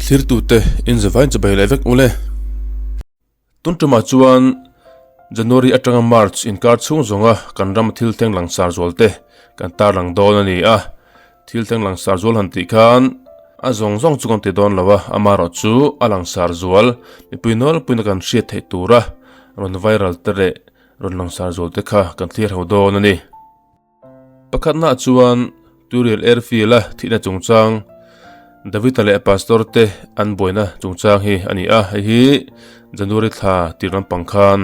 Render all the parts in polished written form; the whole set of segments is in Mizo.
Thlirtute inzavain chibai leh vek ule. Tun tumah chuan January atanga March inkar chhung zawnga kan rama thil thleng langsar zual te kan tarlang dawn a ni a. Thil thleng langsar zual han tih khan a zawng zawng chu kan ti dawn lo a, amaherawh chu a langsar zual mipui nawlpuina kan hriat theih tura rawn viral te leh rawn langsar zual te kha kan thlir ho dawn a ni. Pakhatnaah chuan Turiel Airfield-a thihna chungchang Davida leh Pastor te an buaina chungchang hi a ni a, hei hi January thla tir lampang khan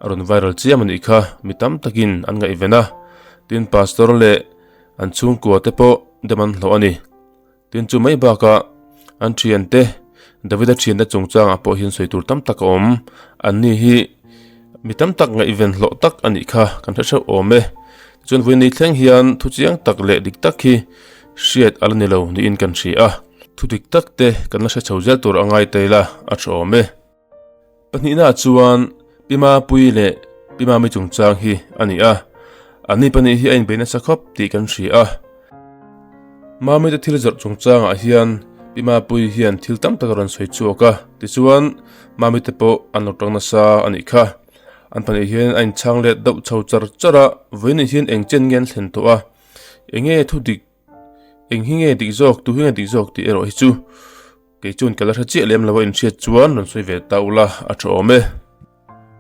a rawn viral chiam a nih kha mi tam takin an ngaihven a, tin Pastor leh an chhungkua te pawh dem an hlawh a ni. Tin chu mai bakah an thiante Davida thiante chungchangah pawh hian sawi tur tam tak a awm. Anni hi mi tam tak ngaihven hlawh tak a nih kha kan hre hreuh awm e. Tichuan vawiin ni thleng hian thu chiang tak leh dik tak hi hriat a la ni lo niin kan hria a. Thu dik tak te kan la hre chho zel tur a ngai ta ila a tha awm e. Pahnihnaah chuan Pi Mapuii leh Pi Mami chungchang hi a ni a, anni pahnih hi a inbei nasa khawp tih kan hria a. Mami te thil zawrh chungchangah hian Pi Mapuii hian thil tam tak a rawn sawi chhuak a, tichuan Mami te pawh an lo tang nasa a nih kha. An pahnih hian a inchhang let deuh chho char char a, vawiin hian eng chen nge an thlen tawh a, eng nge thu dik eng hi nge dik zawk, tu hi nge dik zawk tih erawh hi chu Kei chuan ka la hre chiah lem lo a inhriat chuan rawn sawi ve ta ula a tha awm e.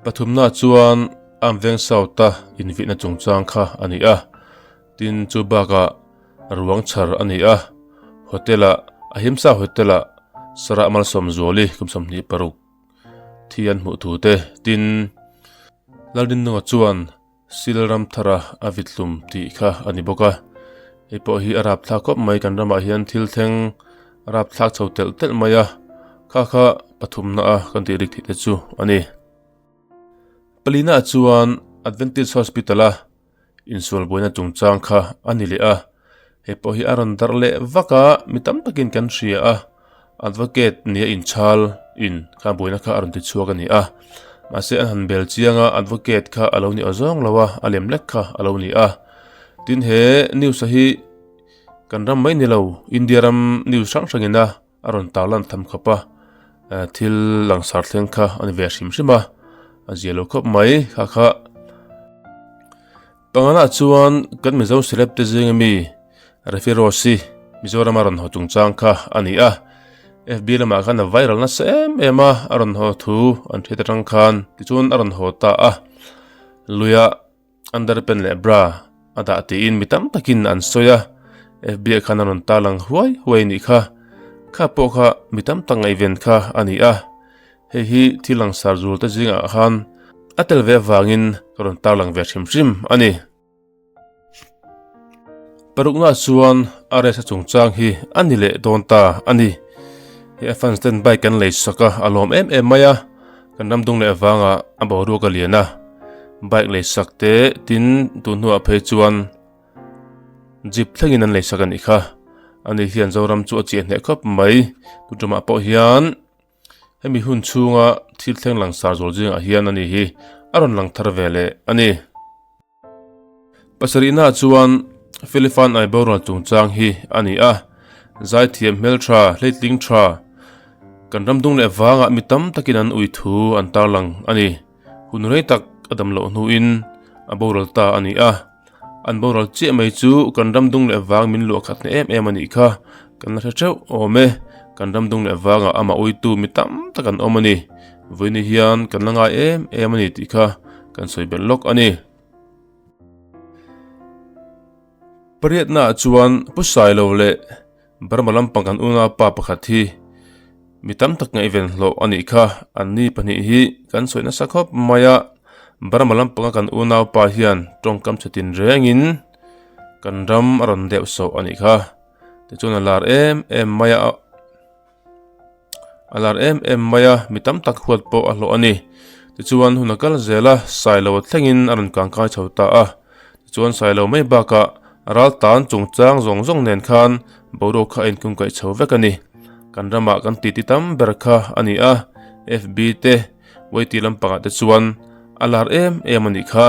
Pathumna chuan Arm Veng South a invihna chungchang kha a ni a, tin chu bakah ruang chhar a ni a, hotel ah Ahimsa Hotel ah Sarah Malsawmzuali kum 26 thi an hmuh thu te, tin Lalrinnunga chuan Sil ram thara a vithlum tih kha a ni bawk a, hei pawh hi a rapthlak khawp mai kan ramah hian thil thleng a rapthlak chho telh telh mai a, kha kha pathumna a kan tih rik theih te chu a ni. Palina chuan Adventist Hospital a insual buaina chungchang kha a ni leh a, hei pawh hi a rawn darh leh vak a, mi tam takin kan hria a. Advocate nia inchhal in kha buaina kha a rawn ti chhuak a ni a, mahse an han bel chiang a advocate kha a lo ni aw zawng lo a, a lem lek kha a lo ni a. Tin he news a hi kan ram mai ni lo India ram news hrang hrang ina a rawn tarlan tham khawp a, thil langsar thleng kha a ni ve hrim hrim a, a zia lo khawp mai kha kha. Panganah chuan kan Mizo celeb te zinga mi Refi Rose-i Mizoram a rawn haw chungchang kha a ni a, FB lamah khan a viral nasa em em a, a rawn haw thu an hriat atang khan tichuan a rawn haw ta a, luia underpant leh bra a dah tiin mi tam takin an sawi a, FB ah khan a rawn tarlang huai huai a nih kha, kha pawh kha mi tam tak ngaihven kha a ni a, hei hi thil langsar zul te zingah khan a tel ve avangin ka rawn tarlang ve hrim hrim a ni. Parukna chuan RS a chungchang hi a ni leh dawn ta a ni. Hei a fans ten bike an lei sak a, a lawm em em mai a, kan ram dung leh avanga a boruak a lian a. Bike lei sak te tin tun hnuah phei chuan jeep thlengin an lei sak a nih kha. Ani hian Zoram chu a chiah hneh khawp mai. Tun tumah pawh hian Hemi hun chhunga thil thleng langsar zual zingah hian ani hi a rawn lang thar ve leh a ni. Pasarihnaah chuan Felifan ai boral chungchang hi a ni a, zaithiam hmeltha, hleitling tha, kan ram dung leh vangah mi tam takin an ui thu an tarlang a ni. Hun rei tak a dam loh hnuin a boral ta a ni a, an boral chiah mai chu kan ram dung leh vang min luah khat em em a nih kha, kan la hre theuh awm e, kan ram dung leh vangah amah uitu mi tam tak an awm a ni, vawiin hian kan la ngai em em a ni tih kha kan sawi belh lawk a ni. Pariatnaah chuan Pu Sailo leh Burma lampang kan unaupa pakhat hi mi tam tak ngaihven hlawh a nih kha. Anni pahnih hi kan sawi nasa khawp mai a, Burma lampanga kan unaupa hian tawngkam chhe tin rengin kan ram a rawn deuh sawh a nih kha. Tichuan a lar em em mai a. A lar em em mai a, mi tam tak huat pawh a hlawh a ni. Tichuan hun a kal zel a, Sailo thlengin a rawn kangkai chho ta a. Tichuan Sailo mai bakah ral tan chungchang zawng zawng nen khan boruak kha a inkungkaih chho vek a ni. Kan ramah kan titi tam ber kha a ni a, FB te, YT lampangah te chuan a lar em em a nih kha.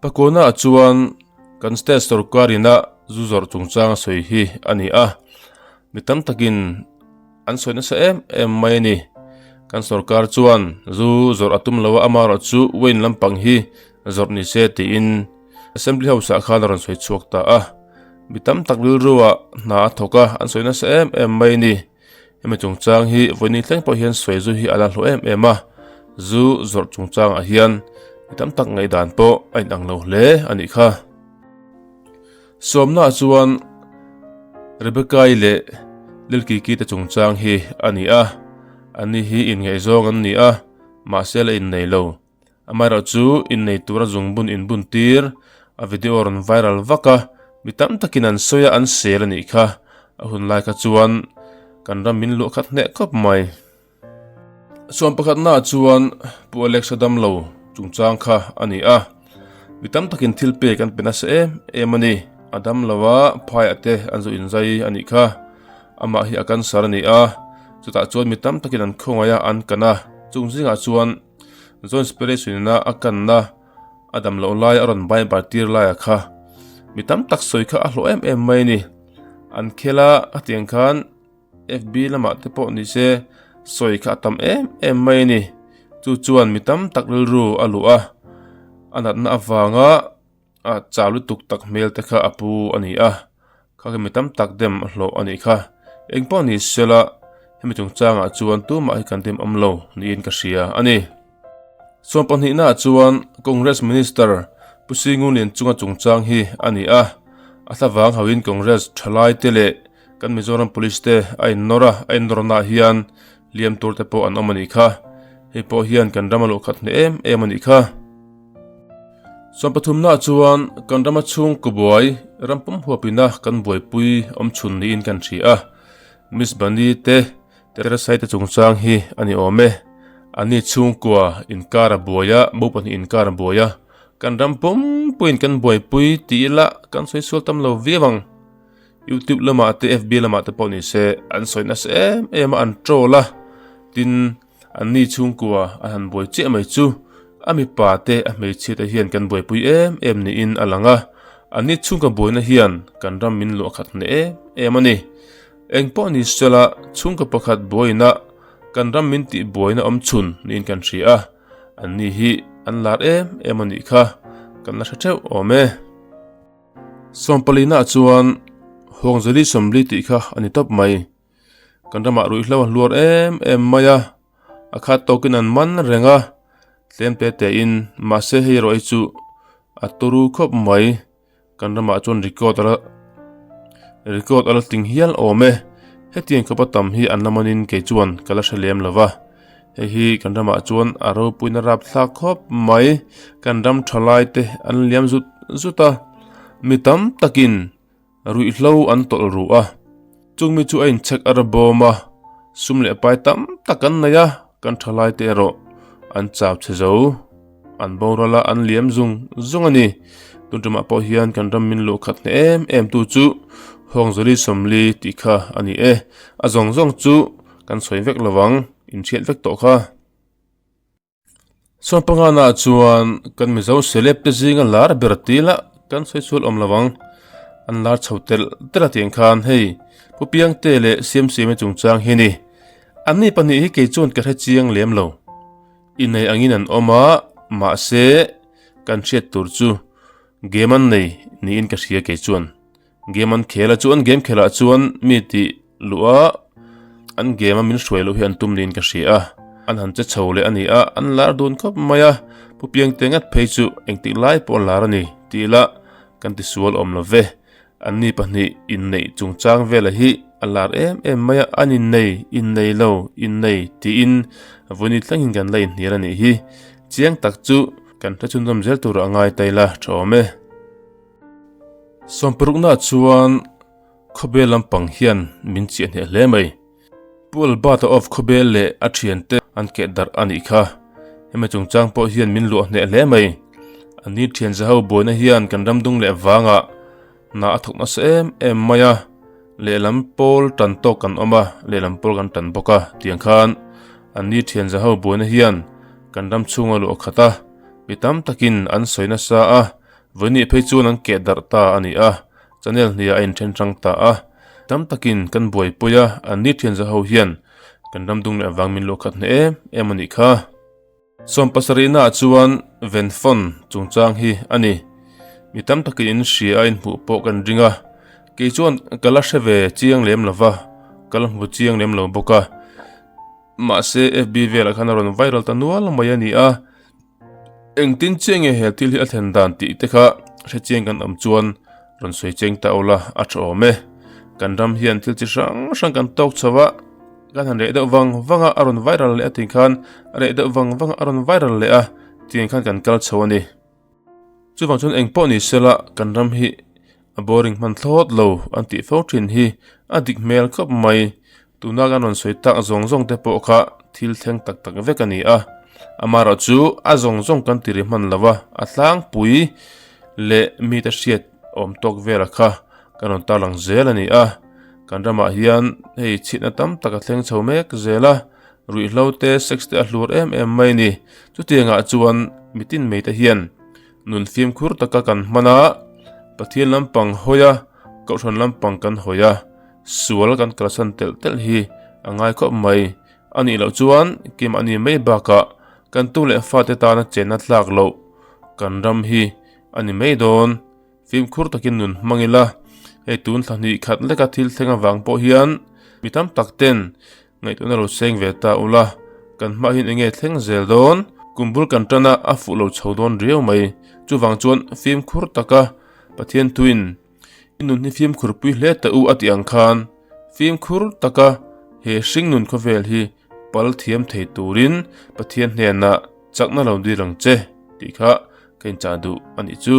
Pakawna ah chuan kan state sorkar ina zu zawrh chungchang a sawi hi a ni a. Mi tam takin an sawi nasa em em mai a ni. Kan sorkar chuan zu zawrh a tum lo a, amaherawhchu wine lampang hi zawrh ni se tiin Assembly House ah khan a rawn sawi chhuak ta a. Mi tam tak rilru ah hna a thawk a, an sawi nasa em em mai a ni. Hemi chungchang hi vawiin thleng pawh hian sawi zu hi a la hlawh em em a, zu zawrh chungchangah hian mi tam tak ngaihdan pawh a inang lo hle a nih kha. Sawmnaah chuan Rebecca-i leh Lilkiki te chungchang hi a ni a, anni hi inngaihzawng an ni a, mahse la innei lo. Amaherawh chu innei tura zungbun inbun tir a video rawn viral vak a, mi tam takin an sawi a, an sel a nih kha. A hun lai kha chuan kan ram min luah khat hneh khawp mai. Chuan pakhatnaah chuan Pu Alex a damlo chungchang kha a ni a, mi tam takin thil pek an pe nasa em em a ni. A damlo a, phaiah te an zu inzai a nih kha. Amah hi a cancer a ni a, chutah chuan mi tam takin an khawngaih a, an kan a, chung zingah chuan Zo Inspiration ina a kanna a dam loh lai a rawn bai bar tir laia kha mi tam tak sawi kha a hlawh em em mai a ni. An khel a, hetiang khan FB lamah te pawh ni se sawi kha a tam em em mai a ni. Chu chuan mi tam tak rilru a luh a, a natna avanga A chau lutuk tak hmel te kha a pu a ni a, kha khi mi tam tak dem a hlawh a nih kha. Eng pawh ni sela, hemi chungchangah chuan tumah hi kan dem awm lo niin ka hria a ni. Sawm pahnihnaah chuan Congress Minister Pu Singunlian chunga chungchang hi a ni a, a thlavang hauhin Congress thalaite leh kan Mizoram Police te a innawr a, a innawrnaah hian hliam tur te pawh an awm a nih kha. Hei pawh hian kan ram a luhkhat hneh em em a nih kha. Sawm pathumnaah chuan kan rama chhungkaw buai ram pum huapina kan buaipui awm chhun niin kan hria a, Miss Bunny te Teresa-i te chungchang hi a ni awm e. Anni chhungkua inkar a buai a, mo pahnih inkar a buai a, kan ram pumpuiin kan buaipui tih ila kan sawi sual tam lo viau ang. Youtube lamah te FB lamah te pawh ni se an sawi nasa em em a, an troll a, tin Anni chhungkua a han buai chiah mai chu a mipa te a hmeichhia te hian kan buaipui em em niin a lang a, anni chhungkaw buaina hian kan ram min luah khat hneh em em a ni. Engpawh ni sela chhungkaw pakhat buaina kan ram min tih buaina awm chhun niin kan hria a, anni hi an lar em em a nih kha kan la hre theuh awm e. Sawmpalinaah chuan Hawngzali Sawmli tih kha a ni tawp mai. Kan ramah ruihhlo a hluar em em mai a, a khat tawkin an man reng a, tlem te te in mahse hei erawh hi chu a turu khawp mai, kan ramah chuan record ala record ala tling hial awm e, hetiang khawpa tam hi an la manin kei chuan ka la hre lem lo va, hei hi kan ramah chuan a ropuina rapthlak khawp mai, kan ram thalai te an liam zut zut a, mi tam takin. Ruihhlo an tawlh ruh a, chungmi chu a inchhek a ra bawm a, sum leh pai tam tak an nei a, kan thalai te erawh an chau chhe zo, an boral a, an liam zung zung a ni. Tun tumah pawh hian kan ram min luh khat hneh em em tu chu Hawngzawli Sawmli tih kha a ni e, a zawng zawng chu kan sawi vek lo ang, inhriat vek tawh kha. Chuan pangana chuan kan Mizo celeb te zinga lar ber ti ila kan sawi sual awm lo ang. An lar chho telh telh a tih khan hei Pu Piangte leh Siamsiami chungchang hi ni. Anni pahnih hi kei chuan ka hre chiang lem lo. Innei angin an awm a, mahse kan hriat tur chu game an nei niin ka hria kei chuan. Game an khel a chuan game khelah chuan mi tih luh a an game a min hruai loh hi an tum niin ka hria a, an han che chho leh a ni a, an lar dun khawp mai a, Pu Piangte ngat phei chu engtik lai pawh lar a ni tih ila kan ti sual awm lo ve, anni pahnih inneih chungchang vela hi a lar em em mai a, an innei, innei lo, innei tiin vawiin thlengin kan la inhnial a nih hi, chiang tak chu kan hre chhunzawm zel turah a ngai ta ila tha awm e. Sawmparukna chuan Khawbel lampang hian min chiah hneh hle mai. Pu Albert-a of Khawbel leh a thiante an keh darh a nih kha. Hemi chungchang pawh hian min luah hneh hle mai. An ni thian zaho buaina hian kan ram dung leh vangah hna a thawk nasa em em mai a, lehlam pawl tan tawk kan awm a, lehlam pawl kan tan bawk a tiang khan an ni thian zaho buaina hian kan ram chhunga luah khat a, mi tam takin an sawi nasa a. Vawinih phei chuan an keh darh ta a ni a, channel hniah a inthen hrang ta a. Tam takin kan buaipui a, an ni thian za ho hian kan ram dung leh vang min luah khat hneh em em a nih kha. Sawmpasarihnaah chuan Venfon chungchang hi a ni. Mi tam takin in hria a inhmuh pawh kan ring a, kei chuan ka la hre ve chiang lem lo va, ka la hmu chiang lem lo bawk a. Mahse FB velah khan a rawn viral ta nual mai a ni a, engtin chiah nge he thil hi a thlen dan tih te kha hre chiang kan awm chuan rawn sawi cheng ta ula a tha awm e. Kan ram hian thil chi hrang hrang kan tawk chho a, kan han reh deuh vang vang a, a rawn viral leh a tih khan a reh deuh vang vang a, a rawn viral leh a tiang khan kan kal chho a ni. Chuvang chuan eng pawh ni sela kan ram hi a boring hman thlawt lo an tih fo thin hi a dik hmel khawp mai. Tuna kan rawn sawi tak zawng zawng te pawh kha thil thleng tak tak vek a ni a, amaherawh chu a zawng zawng kan ti ri hman lo a, a tlangpui leh mite hriat awm tawk vela kha kan rawn tarlang zel a ni a. Kan ramah hian hei chhitna tam tak a thleng chho mek zel a. Ruihhlo te, sex te a hlur em em mai a ni. Chutiangah chuan mitin mai te hian nun fimkhur taka kan hman a, Pathian lampang hawi a, Kohhran lampang kan hawi a, sual kan kalsan telh telh hi a ngai khawp mai. A nih loh chuan keimahni mai bakah kan tu leh fate tana chenna tlak loh kan ram hi a ni mai dawn. Fimkhur takin nun hmang ila, hei tun thla hnih khat leka thil thleng avang pawh hian mi tam tak ten ngaihtuahna lo seng ve ta ula, kan hmah hian enge thleng zel dawn? Kum bul kan tan a, a fuh lo chho dawn riau mai. Chuvang chuan fimkhur taka Pathian thuin i nun hi fimkhur pui hle ta u a tih ang khan fimkhur taka he hring nun khawvel hi pal thiam thei turin Pathian hnenah chakna lo dir ang che tih kha ka inchah duh a nih chu.